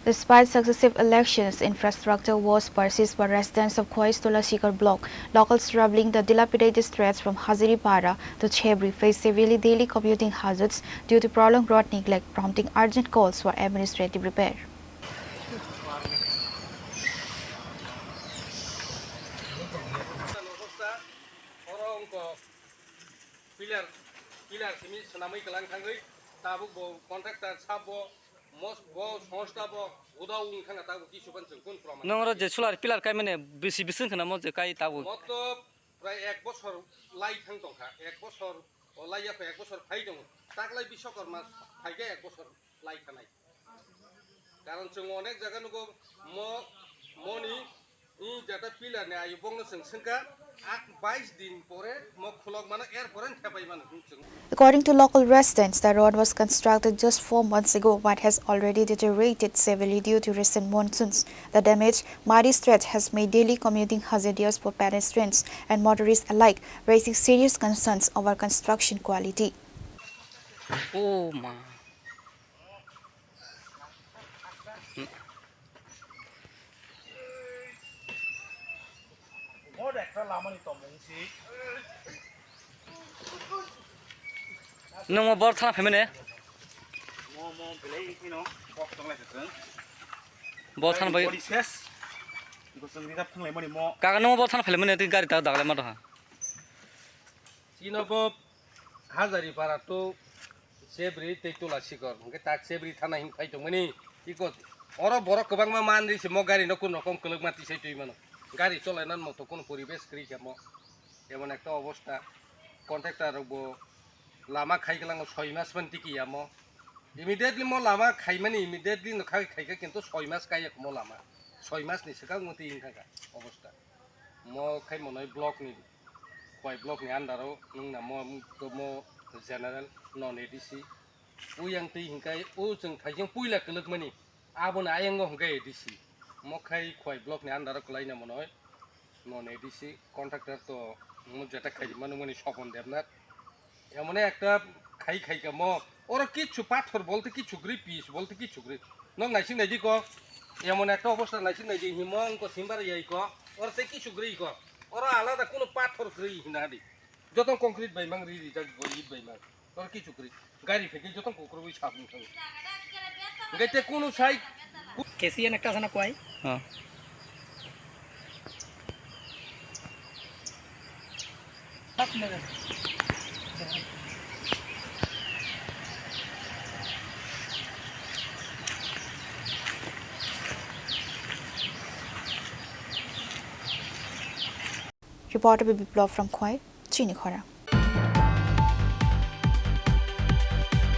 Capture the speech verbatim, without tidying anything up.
Despite successive elections, infrastructure woes persist for residents of Khowai Tulasigarh block. Locals traveling the dilapidated stretch from Hazaripara to Chebri face severely daily commuting hazards due to prolonged road neglect, prompting urgent calls for administrative repair. Pillar, pillar simi swnamwi kwlang thangwi tabuk bo contractor sabo mos-, bo songsta bo uda wng thangkha tabuk kisu ban chwng kun proman. Nwng oro je solar pillar kaimani bisi bising khna mo je kai tabuk. Motob prai ek bosor lai thang tongkha, ek bosor o lai yakho ek bosor phai tongo, taklai Biswakarma phaikhe ek bosor lai thanai. Karon chwng onek jaga nugo mo, moni, i jata pillar ni ayu bongno chwng swngkha, ak bais din pore mo khulok mano, er pore thepai mano hwn chwng. According to local residents, the road was constructed just four months ago but has already deteriorated severely due to recent monsoons. The damaged, muddy stretch has made daily commuting hazardous for pedestrians and motorists alike, raising serious concerns over construction quality. Oh ma. Nwng mo bor thana phaimani? Bor thana bai. Kaka nwng mo bor thana phaimani, twi gari ta daglai ma doha. Chino bo Hazaripara to Chebri tei Tulasigarh, hwnkhe tak Chebri thana him phai tongmani. Iko oro borok kwbangma manri se mo gari no kun rokom kwlwkma tisai twi mano. Gari cholainan moto kono poribesh kwrwi kha mo. Emon ekta obosta. Contractor rok bo lama khai kwlango soi mas phan tiki ya mo. Immediately mo lama khaimani, immediately no khai khaikha kintu soi mas kaiya mo lama. Soi mas ni swkang mo twi wngkha kha obosta. Mo khai monoi block ni, Khowai block ni under o wngna mo, mo general non A D C. Uyang twi hinkai o chwng thaijing puila kwlwkmani, aboni ayang o hinkai A D C. Mo khai Khowai block ni under o kwlaina monoi non A D C contractor to mo jeta khai mano mani Sopon Debnath. Emone ekta khai khai ka mo. Oro kichu pathor bolte kichu gri, pis bolte kichu gri. Nok naising naidi ko. Emon ekta obosta naising naidi himo wngko simbar yai ko. Oro tei kichu gri ko. Oro alada kuno pathor gri hina di. Joto concrete bai mang ri ri jak bo it bai mang. Oro kichu gri. Gari pheke joto kukrui sabung thang. Ngai te kuno sai. K C N ekta sana kwai. Ha. Reporter Biplop from Khowai, Chini Khorang.